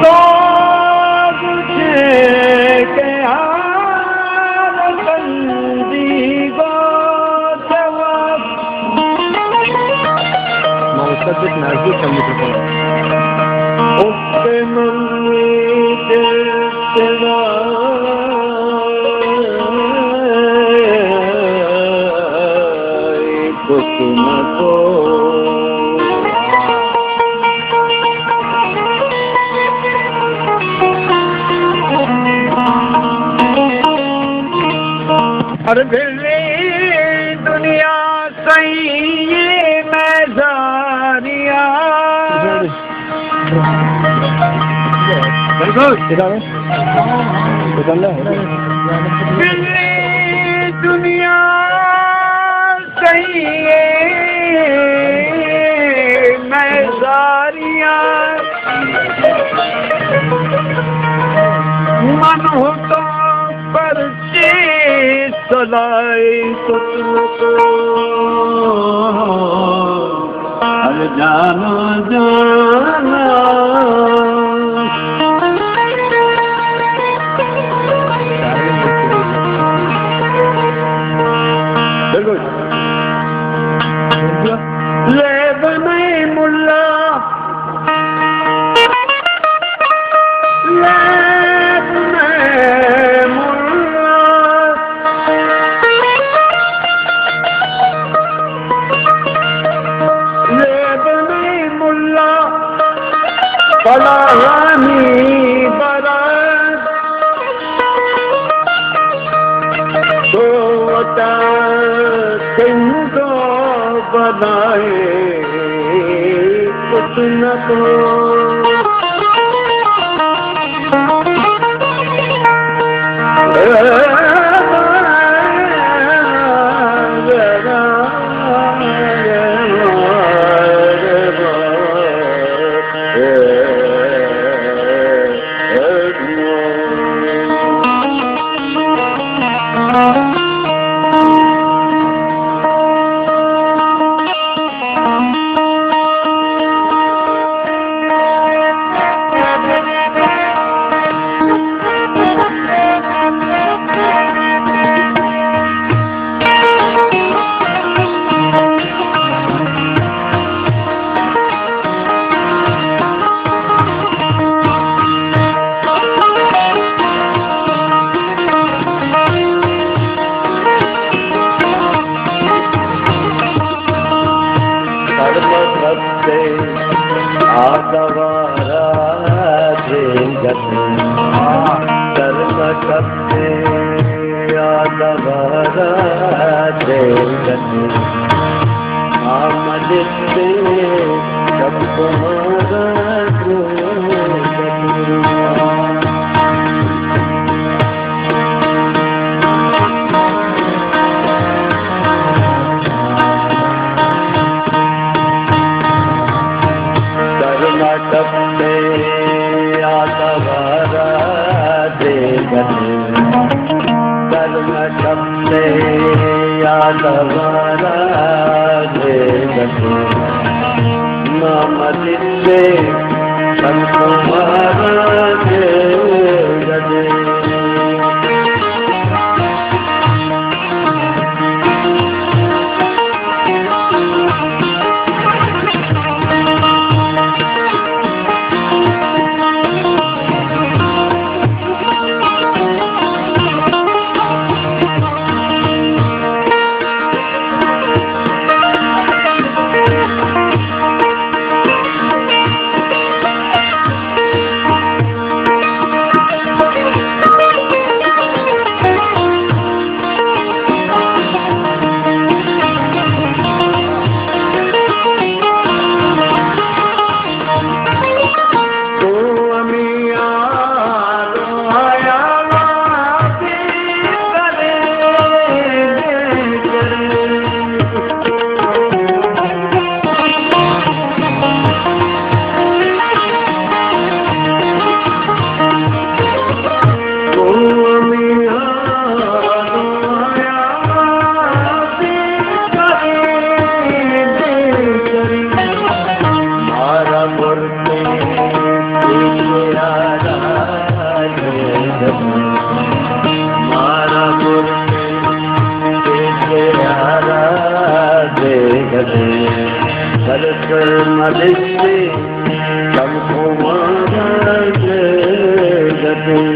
تو گوشے کہ ہر بندی گو جواب۔ ما استاد بس نزدیک کم میکروفون۔ او کہ من دل ترا کت نہ کو۔ ہر بھرے دنیا سہی اے مئے زاریا۔ بالکل۔ بھرے دنیا سہی اے مئے زاریا۔ من ہوں تو پرچے سلائے کت نہ کو۔ ارے جانا جانا۔ بالکل۔ لیب نئیں ملا، لیب نئیں ملا، لیب نئیں ملا، بلاہانی برات۔ تو وتا سندھ ءَ بلائے کت نہ کو۔ سر مہ کپتے آ دوارا دریگت، سر مہ کپتے آ دوارا دریگت، آ مجتے شپ کمارا دریگت۔ سر مہ کپتے آ دوارا دریگت، سر مہ کپتے آ دوارا دریگت، ما مجتے شپ کمارا دریگت۔ سر سر مدشتے، کم کو مارا جے گتے۔